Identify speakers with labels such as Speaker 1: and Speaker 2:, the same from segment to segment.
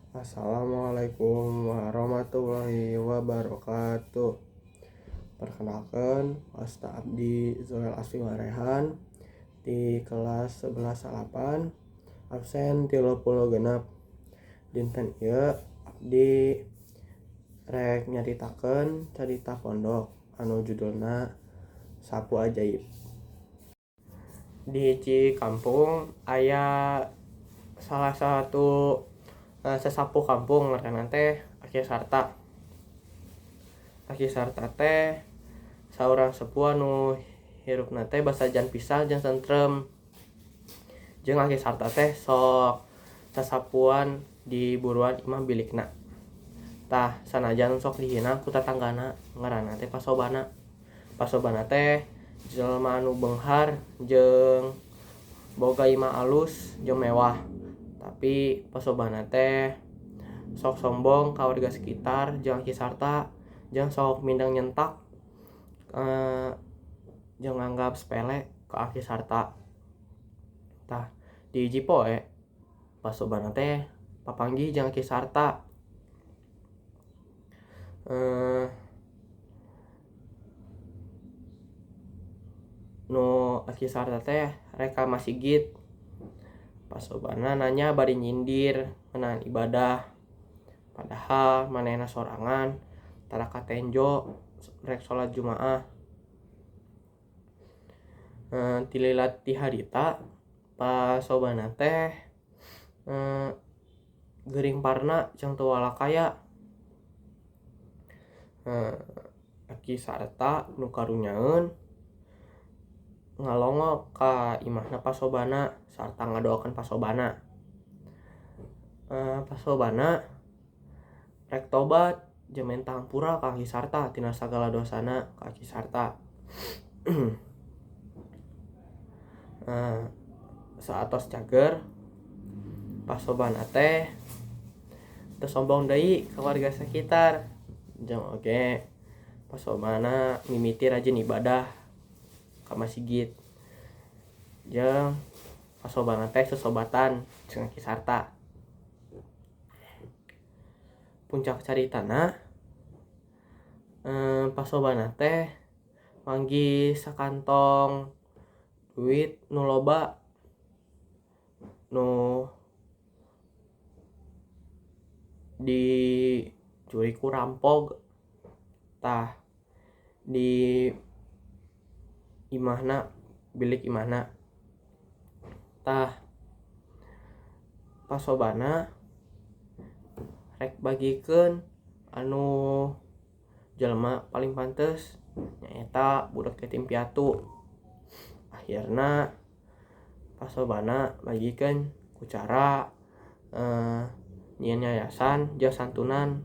Speaker 1: Assalamualaikum warahmatullahi wabarakatuh. Perkenalkan, wasta abdi Zoel Asfi Warehan di kelas 11 salapan, absen 36. Dinten ieu abdi rek nyaritakeun carita pondok anu judulna Sapu Ajaib. Di hiji kampung aya salah satu sesapu kampung ngaranna teh Aki Sarta. Aki Sarta teh saurang sepuh anu hirupna teh basajan pisan jeung tentrem. Jeung Aki Sarta teh sok sasapuan di buruan imah bilikna. Tah sanajan sok dihina ku tatanggana ngaranna teh Pasobana. Pasobana teh jelema anu beunghar jeung boga imah alus jeung mewah. Tapi Pasobana teh sok sombong ka warga sekitar jeung Aki Sarta jeung sok mindeng nyentak jeung nganggap sepele ka Aki Sarta. Tah di hiji poe Pasobana teh papanggih jeung Aki Sarta. Nu Aki Sarta teh rek ka masigit. Pasobana nanya bari nyindir ngeunaan ibadah. Padahal manehna sorangan tara katenjo rek salat Jumaah. Tilila ti harita Pasobana teh geuring parna jeung teu walakaya. Aki Sarta nu karunyaeun ngalongok ka imahna Pasobana sarta ngadoakeun Pasobana. Pasobana rek tobat jeung menta hampura ka Aki Sarta tina sagala dosana ka Aki Sarta. Saatos cager Pasobana teh teu sombong deui ka warga sekitar jeung oge Pasobana mimiti rajin ibadah ka masigit jeung Pasobana teh sosobatan jeung Aki Sarta. Puncak caritana Pasobana teh manggih sakantong duit nu loba nu dicuri ku rampok. Tah di imahna bilik imahna. Tah Pasobana rek bagikeun anu jelema paling pantes nyaeta budak yatim piatu. Akhirna Pasobana bagikeun ku cara nyieun yayasan jeung santunan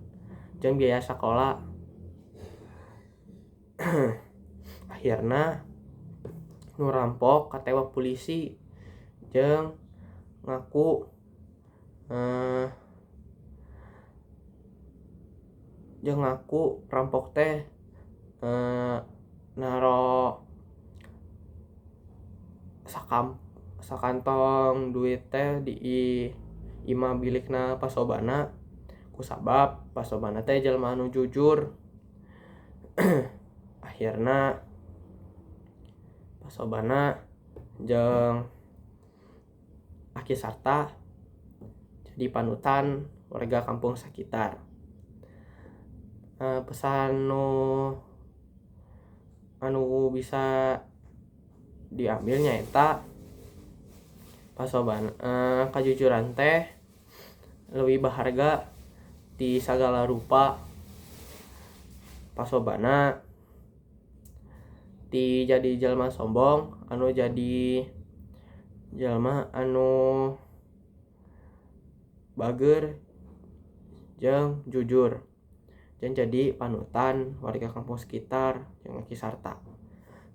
Speaker 1: jeung biaya sakola. Akhirna nu rampok katewak pulisi jeung ngaku rampok teh naro sakantong duit teh di imah bilikna Pasobana kusabab Pasobana teh jelema anu jujur. Akhirna Pasobana jeung Aki Sarta jadi panutan warga kampung sekitar. Pesan nu anu bisa diambil nyaeta Pasobana kajujuran teh leuwih baharga ti sagala rupa. Pasobana ti jadi jelema sombong anu jadi jelema anu bager jeung jujur jeung jadi panutan warga kampung sekitar jeung Aki Sarta.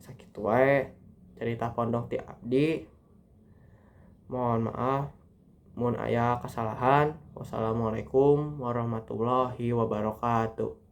Speaker 1: Sakitu wae carita pondok ti abdi. Mohon maaf mun aya kasalahan. Wassalamualaikum warahmatullahi wabarakatuh.